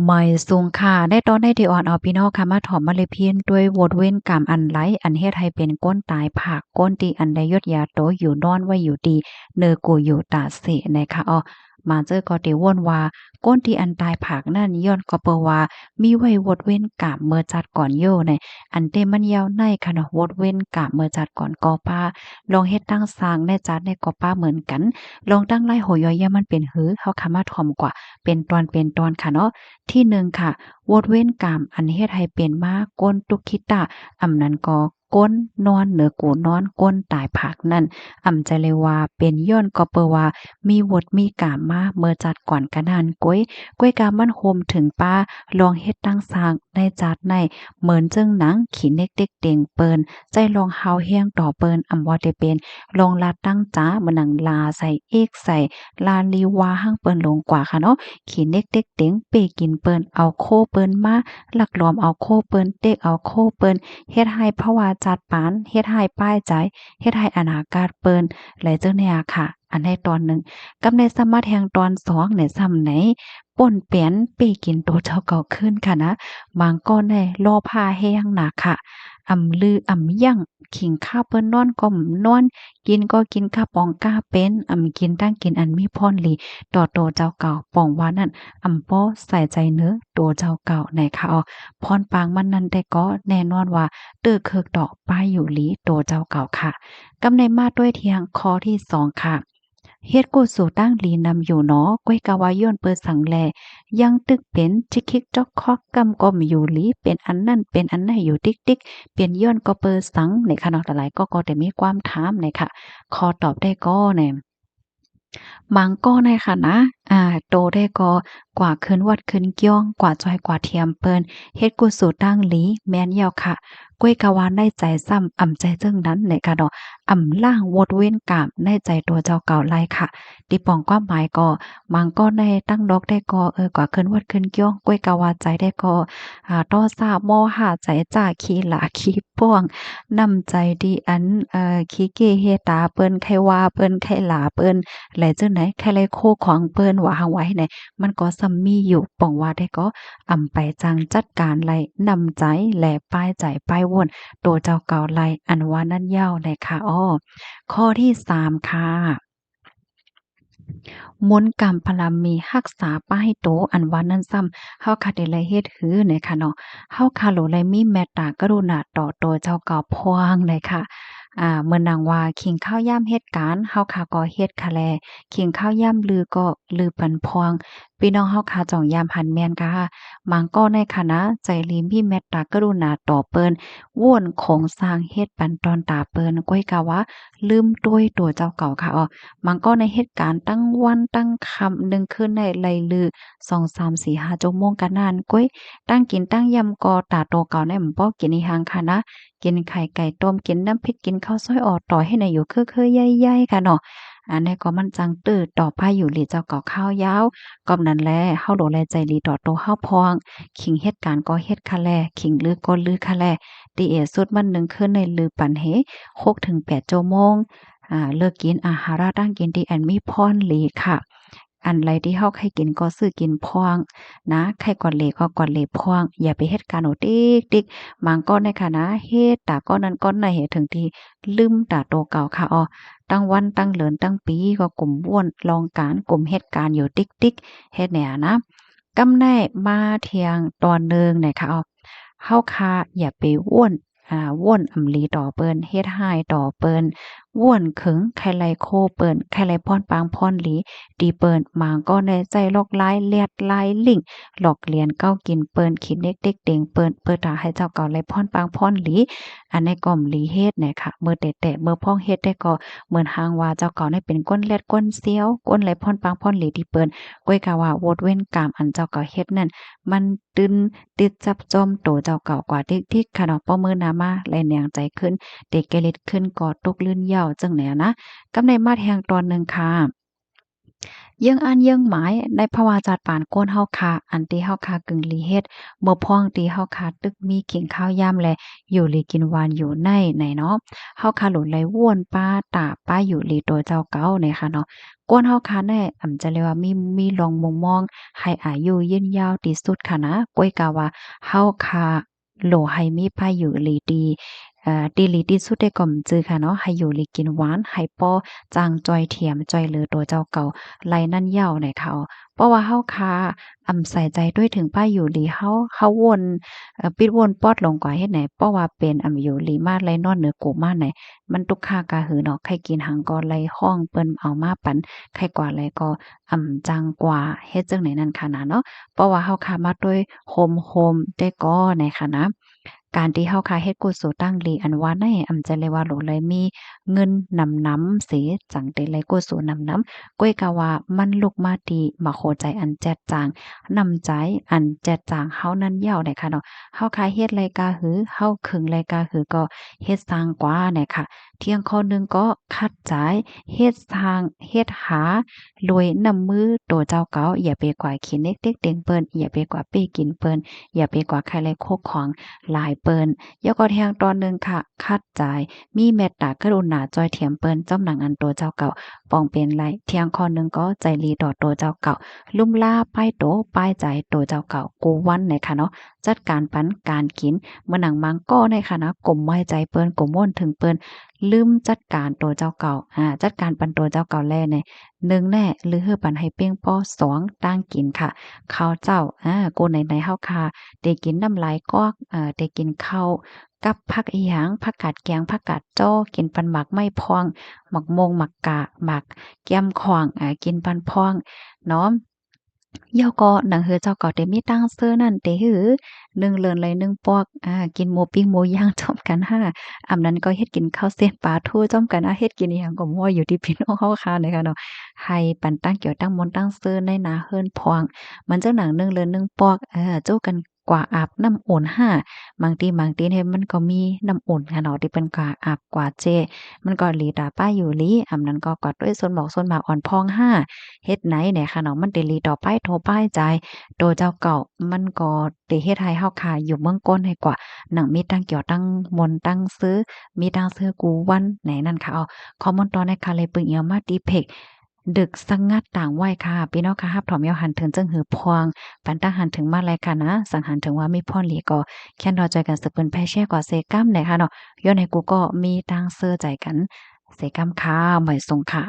ໝາຍສູງຄ່າ ໃນຕອນໃນທີ່ອ່ອນເອົາພີ່ນ້ອງຄ່ະ ມາຖອມມາເລພຽນດ້ວຍ ໂຫວດເວນກາມອັນໃດ ອັນເຮັດໃຫ້ເປັນຄົນຕາຍພາກ ຄົນທີ່ອັນໄດ້ຢົດຢາໂຕຢູ່ນອນໄວ້ຢູ່ທີ່ເນີກູຢູ່ຕາເສນະຄະ. ເອົາ ມາເຈີກໍຕິວົນວ່າ ຄົນທີ່ອັນຕາຍພາກນັ້ນ ຍ້ອນກໍເພາະວ່າມີໄວ້ໂຫວດເວນກາມເມື່ອຊາດກ່ອນຢູ່ນະ. ອັນແຕ່ມັນຍາວໃນຄະເນາະ ໂຫວດເວນກາມເມື່ອຊາດກ່ອນກໍປະ ລອງເຮັດຕັ້ງສ້າງໃນຊາດໃນກໍປະເໝືອນກັນ. ລອງຕັ້ງຫຼາຍຫົວຍ່ອຍ ຢ່າມັນເປັນຫື ເຮົາຄະມາຖອມກວ່າເປັນຕອນເປັນຕອນຄະເນາະ. ທີໜຶ່ງຄະ ໂຫວດເວນກາມອັນເຮັດໃຫ້ເປັນມາ ຄົນຕຸກຄີຕາ ອຳນັ້ນກໍຄົນນອນເນີກູນອນ ຄົນຕາຍພາກນັ້ນ ອຳຈະເລີຍວ່າເປັນຍ້ອນກໍເພາະວ່າມີໂຫວດມີກາມມາເມື່ອຊາດກ່ອນກະນັ້ນກົຍ. ກ່ວຍກາມັນໂຮມເຖິງປະ ລອງເຮັດຕັ້ງສ້າງໃນຊາດໃນ ເໝືອນເຊິ່ງໜັງ ຂີ້ເນັກເຕັກເຕັງເປິ້ນ ໃຊ້ລອງຮາວແຮງຕໍ່ເປິ້ນ ອຳວ່າແຕ່ເປັນລອງລາດຕັ້ງຈາ ເໝືອນໜັງລາໃສ່ເອກໃສ່ ລາລີວາຮັງເປິ້ນລົງກວ່າຄະເນາະ. ຂີ້ເນັກເຕັກເຕັງເປ້ກິນເປິ້ນ ເອົາໂຄເປິ້ນມາ ລັກລອມເອົາໂຄເປິ້ນ ເຕັກເອົາໂຄເປິ້ນ ເຮັດໃຫ້ພາວະຈັດປານ ເຮັດໃຫ້ປ້າຍໃຈ ເຮັດໃຫ້ອະນາກາດເປິ້ນ ແລະ ເຊິ່ງແນວຄະ. ອັນໃນຕອນໜຶ່ງ ກັບໃນສາມາດແຫ່ງຕອນສອງໃນຊ້ຳໃນ ປົນແປນເປ້ກິນໂຕເຈົ້າເກົ່າຄືນຄະນະ. ບາງກໍໃນລໍພາແຮງນາຄະ ອຳລືອຳຍັງ ຂິງຂ້າວເປິ້ນນອນກໍນອນ ກິນກໍກິນກະປອງກະເປັນ ອຳກິນຕັ້ງກິນອັນມີພອນດີຕໍ່ໂຕເຈົ້າເກົ່າ ປ່ອງວ່ານັ້ນ ອຳບໍ່ໃສ່ໃຈເນີໂຕເຈົ້າເກົ່າໃນຄະ. ເອົາ ພອນປາງມັນນັ້ນແຕ່ກໍແນ່ນອນວ່າ ເຕີເຄິກຕໍ່ປ້າຍຢູ່ລີໂຕເຈົ້າເກົ່າຄະ. ກັບໃນມາດ້ວຍທຽງຂໍ້ທີສອງຄະ ເຮັດກຸສົນຕັ້ງດີນຳຢູ່ໜໍ ກ້ວຍກາວ່າຍ້ອນເປີດສັງແລ ຍັງຕຶກເປັນຈິກຄິກຈອກຄອກ ກຳກໍມຢູ່ລີ ເປັນອັນນັ້ນເປັນອັນໃນຢູ່ຕິກໆ ເປັນຍ້ອນກໍເປີດສັງໃນຄະເນາະ. ຫຼາຍໆກໍກໍໄດ້ມີຄວາມຖາມໃນຄະ ຂໍຕອບໄດ້ກໍແນ່ ບາງກໍໃນຄະນະ ອາ ໂຕໄດ້ກໍກວ່າຂຶ້ນວັດຂຶ້ນກ້ຽງ ກວ່າຊ່ອຍກວ່າທຽມເປີນ ເຮັດກຸສົນຕັ້ງດີ ແມ່ນແລ້ວຄະ. ກ້ວຍກາວ່າໃນໃຈຊ້ຳ ອຳໃຈເຊິ່ງນັ້ນໃນຄະເນາະ ອຳລ້າງໂຫວດເວນກາມໃນໃຈຕົວເຈົ້າເກົ່າໄລຄະ. ຕິປ່ອງຄວາມໝາຍກໍ ບາງກໍໃນຕັ້ງດອກໄດ້ກໍ ເອີ ກວ່າຂຶ້ນວັດຂຶ້ນກ້ຽງ ກ້ວຍກາວ່າໃຈໄດ້ກໍ ອາ ຕໍ່ສາມໍຫາໃຈຈ້າ ຂີ້ຫຼາຂີ້ປ່ວງ ນ້ຳໃຈທີ່ອັນ ເອີ ຂີ້ເກເຮຕາເປີນ ໄຄວ່າເປີນ ໄຄຫຼາເປີນ ແລະ ຈັ່ງໃດ ໄຄໄລໂຄຂອງເປີນ ວ່າຫາງໄວ້ໃນ ມັນກໍຊ້ຳມີຢູ່ ປ່ອງວ່າໄດ້ກໍ ອຳໄປຈັ່ງຈັດການໄລນ້ຳໃຈ ແລະ ປ້າຍໃຈປ້າຍວົນ ໂຕເຈົ້າເກົ່າໄລ ອັນວ່ານັ້ນເຍົາະແລະຄະ. ອໍ ຂໍ້ທີສາມຄະ ມົນກຳບາລະມີຮັກສາປ້າຍໂຕ ອັນວ່ານັ້ນຊ້ຳ ເຮົາຄະໄດ້ໄລເຮັດຄືໃນຄະເນາະ ເຮົາຄະໂລໄລມີແມັດຕາກະລຸນາຕໍ່ໂຕເຈົ້າເກົ່າພວງໃນຄະ. ອາ ເໝືອນໜັງວ່າ ຂິງຄາວຍາມເຮັດການ ເຮົາຄະກໍເຮັດຄະແລ ຂິງຄາວຍາມລືກໍລືປັນພວງ ພີ່ນ້ອງເຮົາຄະ ຈົ່ງຢາມຫັນແມ່ນກະ ບາງກໍໃນຄະນະໃຈດີ ມີແມັດຕາກະລຸນາຕໍ່ເປີນ ວົນໂຄງສ້າງເຮັດປັນຕອນຕາເປີນ ກ້ວຍກາວ່າລືມດ້ວຍຕົວເຈົ້າເກົ່າຄະ. ອໍ ບາງກໍໃນເຮັດການຕັ້ງວັນຕັ້ງຄ່ຳ ໜຶ່ງຄືນໃນໄລລື ສອງ ສາມ ສີ່ ຫ້າຊົ່ວໂມງກະນານ ກ້ວຍ ຕັ້ງກິນຕັ້ງຢຳກໍຕາໂຕເກົ່າໃນ ບໍ່ກິນອີ່ຫຍັງຄະນະ ກິນໄຂ່ໄກ່ຕົ້ມ ກິນນ້ຳພິກ ກິນເຂົ້າຊອຍ ອອກຕໍ່ເຮັດໃນຢູ່ເຄືອໆໃຫຍ່ໆຄະເນາະ. ອັນໃດກໍມັນຈັ່ງເຕີຕໍ່ປ້າຍຢູ່ລີເຈົ້າເກົ່າຄາວຍາວ ກອບນັ້ນແລ ເຮົາໂລໄລໃຈດີຕໍ່ໂຕເຮົາພອງ ຂິງເຮັດການກໍເຮັດຄະແລ ຂິງລືກໍລືຄະແລ ດີເອດສຸດມັນໜຶ່ງຄືນໃນລືປັນເຮ ຫົກເຖິງແປດຊົ່ວໂມງ ອາ ເລີກກິນອາຫາລະຕ່າງກິນທີ່ອັນມີພອນລີຄະ. ອັນໃດທີ່ເຮົາໄຄກິນກໍຊື້ກິນພອງນະ ໄຄກວາດເລກໍກວາດເລພອງ ຢ່າໄປເຮັດການໂອຕິກໆ ບາງກໍໃນຄະນະ ເຮັດຕາກໍນັ້ນກໍໃນ ໃຫ້ເຖິງທີ່ລືມຕາໂຕເກົ່າຄະ. ອໍ ຕັ້ງວັນຕັ້ງເດືອນຕັ້ງປີກໍກຸມວົນລອງການ ກຸມເຮັດການຢູ່ຕິກໆ ເຮັດແນວນະ. ກຳໃນມາທຽງຕອນໜຶ່ງໃນຄະ. ອໍ ເຮົາຄະຢ່າໄປວົນ ອາ ວົນອຳລີຕໍ່ເປີນ ເຮັດຮ້າຍຕໍ່ເປີນ ວົນເຂຶງ ໄຄໄລໂຄເປີນ ໄຄໄລພອນປາງພອນລີ ຕີເປີນ ບາງກໍໃນໃຊ້ລອກລາຍ ແລດລາຍລິ້ງ ຫຼອກລຽນເກົ້າກິນເປີນ ຂີ້ເນັກເຕັກເຕັງເປີນ ເປີດຕາໃຫ້ເຈົ້າເກົ່າໄລພອນປາງພອນລີ ອັນໃດກໍບໍ່ດີເຮັດນະຄະ. ເມື່ອແຕ່ໆ ເມື່ອພອງເຮັດໄດ້ກໍເໝືອນຫາງວ່າເຈົ້າເກົ່າໃນເປັນຄົນແລດຄົນຊຽວ ຄົນໄລພອນປາງພອນລີຕີເປີນ ກ້ວຍກາວ່າໂຫວດເວນກາມອັນເຈົ້າເກົ່າເຮັດນັ້ນ ມັນຕື່ນຕິດຈັບຈອມໂຕເຈົ້າເກົ່າກວ່າຕິກໆຄະເນາະ. ພໍມື້ໜ້າມາແລແນງໃຈຂຶ້ນ ເຕແກລິດຂຶ້ນກໍຕົກລື່ນເຍົາະ ຈັ່ງແນວນະ. ກຳໃນມາແທງຕອນໜຶ່ງຄະ ເຍື້ອງອັນເຍື້ອງໝາຍ ໃນພາວະຈັດປານຄົນເຮົາຄະ ອັນທີ່ເຮົາຄະກຶງລີເຮັດ ເມື່ອພອງທີ່ເຮົາຄະຕຶກມີຂິງຄາວຍາມ ແລະ ຢູ່ລີກິນຫວານຢູ່ໃນໃນເນາະ ເຮົາຄະໂລໄລວົນປ້າຕາປ້າຍຢູ່ລີໂຕເຈົ້າເກົ່າໃນຄະເນາະ. ກວນເຮົາຂ້າແນ່ ອຳຈະເລີຍວ່າມີ ມີລອງມຸມມອງໃຫ້ອາຍຸຍືນຍາວທີ່ສຸດຂ້ານະ. ກ້ວຍກາວ່າເຮົາຂ້າໂລໃຫ້ມີປ້າຢູ່ລີທີ່ ເອີ ທີ່ລີທີ່ສຸດເດ້ກໍບໍ່ຈື່ຂ້າເນາະ ໃຫ້ຢູ່ລີກິນຫວານ ໃຫ້ພໍຈ້າງຈ່ອຍຖຽມ ຈ່ອຍເຫຼືອຕົວເຈົ້າເກົ່າໄລນັ້ນເຍົາໃນເຂົາ ເພາະວ່າເຮົາຂ້າ ອຳໃສ່ໃຈດ້ວຍເຖິງປ້າຢູ່ລີເຮົາ ເຮົາວົນ ເອີ ປິດວົນປອດລົງກວ່າເຮັດໃນ ເພາະວ່າເປັນອຳຢູ່ລີມາໄລນອນເໜືອກູມາໃນ ມັນຕຸກຄາກະຫືເນາະ ໃຄກິນຫຍັງກໍໄລຮ້ອງເພິ່ນເອົາມາປັນ ໃຄກວ່າໄລກໍອຳຈັ່ງກວ່າ ເຮັດຈັ່ງໃດນັ້ນຂະນະເນາະ ເພາະວ່າເຮົາຂ້າມາດ້ວຍໂຮມໂຮມແຕ່ກໍໃນຂະນະ ການທີ່ເຮົາຂ້າເຮັດກຸສົຕາງດີອັນວ່າໃນ ອຳຈະເລີຍວ່າໂລໄລມີເງິນນຳນຳເສ ຈັ່ງໄດ້ໄລກຸສົນຳນຳ ກ້ວຍກາວ່າມັນລຸກມາທີ່ມາໂຄໃຈອັນແຈດຈາງ ນ້ຳໃຈອັນແຈດຈາງເຮົານັ້ນເຍົາໃດຄະເນາະ ເຮົາຂ້າເຮັດໄລກາຫື ເຮົາເຄິ່ງໄລກາຫືກໍເຮັດສ້າງກວ່າໃນຄະ ທຽງຂໍ້ໜຶ່ງກໍຂັດໃຈ ເຮັດສ້າງ ເຮັດຫາ ລວຍນ້ຳມືໂຕເຈົ້າເກົ່າ ຢ່າໄປກວາຂີ້ເນັກເຕັກເຕັງເພິ່ນ ຢ່າໄປກວາເປ້ກິນເພິ່ນ ຢ່າໄປກວາໄຄໄລໂຄຂອງຫຼາຍເພິ່ນ ແລ້ວກໍແທງຕອນໜຶ່ງຄະ ຂັດໃຈ ມີເມດຕາກະລຸນາ ຈ່ອຍຖຽມເພິ່ນ ຈອມໜັງອັນໂຕເຈົ້າເກົ່າ ປອງເປັນໄລ ທຽງຂໍ້ໜຶ່ງກໍໃຈດີຕໍ່ໂຕເຈົ້າເກົ່າ ລຸ່ມລາປ້າຍໂຕປ້າຍໃຈໂຕເຈົ້າເກົ່າ ກູວັນໃນຄະເນາະ ຈັດການປັນການກິນ ເໝືອນໜັງມັງກໍໃນຄະນະ ກົມໄວ້ໃຈເພິ່ນ ກົມວົນເຖິງເພິ່ນ ລືມຈັດການໂຕເຈົ້າເກົ່າ ອາ ຈັດການປັນໂຕເຈົ້າເກົ່າແລໃນ ໜຶ່ງແນ່ ຫຼື ເຮີປັນໃຫ້ພຽງພໍ ສອງ ຕັ້ງກິນຄະ ເຂົ້າເຈົ້າ ອາ ກູໃນໃນເຮົາຄະ ໄດ້ກິນນ້ຳຫຼາຍກອກ ເອີ ໄດ້ກິນເຂົ້າກັບຜັກອີ່ຫຍັງ ຜັກກາດແກງ ຜັກກາດຈໍ ກິນປັນໝາກໄມ້ພອງ ໝາກໂມງ ໝາກກາ ໝາກແກ້ມຂວາງ ອາ ກິນປັນພອງເນາະ ແລ້ວກໍໜັງເຮືອເຈົ້າເກົ່າໄດ້ມີຕັ້ງເຊີນັ້ນ ໄດ້ຫື ໜຶ່ງເລີນໄລໜຶ່ງປອກ ອາ ກິນໝູປີ້ງໝູຍ່າງຈອມກັນຫາ ອຳນັ້ນກໍເຮັດກິນເຂົ້າເສັ້ນປາທູຈອມກັນ ອາ ເຮັດກິນອີ່ຫຍັງກໍບໍ່ຢູ່ທີ່ພີ່ນ້ອງເຮົາຄະໃນຄະເນາະ ໃຫ້ປັນຕັ້ງກຽວຕັ້ງມົນຕັ້ງເຊີໃນໜ້າເຮືອນພອງ ມັນຈັ່ງໜັງໜຶ່ງເລີນໜຶ່ງປອກ ເອີ ຈູກັນກວ່າອາບນ້ຳອຸ່ນຫາ ບາງທີບາງທີເນ ມັນກໍມີນ້ຳອຸ່ນຄະເນາະ ທີ່ເພິ່ນກວ່າອາບກວ່າເຈ ມັນກໍດີຕາປ້າຢູ່ລີ ອຳນັ້ນກໍກວ່າດ້ວຍຊົນໝອກຊົນໝາກອ່ອນພອງຫາ ເຮັດໃນໃນຄະເນາະ ມັນໄດ້ດີຕໍ່ໄປໂທໄປໃຈ ໂຕເຈົ້າເກົ່າ ມັນກໍໄດ້ເຮັດໃຫ້ເຮົາຄະຢູ່ເມືອງກົ້ນໃຫ້ກວ່າ ໜັງມີຕັ້ງກຽວຕັ້ງມົນຕັ້ງເຊີ ມີຕັ້ງເຊີກູວັນໃນນັ້ນຄະ ເອົາ ຄອມເມັນຕອນໃນຄະ ເລີຍປຶງອຽງມາຕີເພັກ ດຶກສະຫງັດຕ່າງໄວ້ຄ່ະ ພີ່ນ້ອງຄ່ະ ຮັບຖອມຍອມຫັນເຖິງເຊິ່ງຫືພວງ ປັນຕັ້ງຫັນເຖິງມາໄລຄ່ະນະ ສັງຫັນເຖິງວ່າມີພອນຫຼີກໍ ແຄ້ນລໍຈ່ອຍກັນສືບເຜີຍແຜ່ແຊກວ່າເສກຳແດ່ຄ່ະເນາະ ຍ້ອນໃຫ້ກູກໍມີຕັ້ງເຊີໃຈກັນເສກຳຄ່ະ ໝາຍສົງຄ່ະ.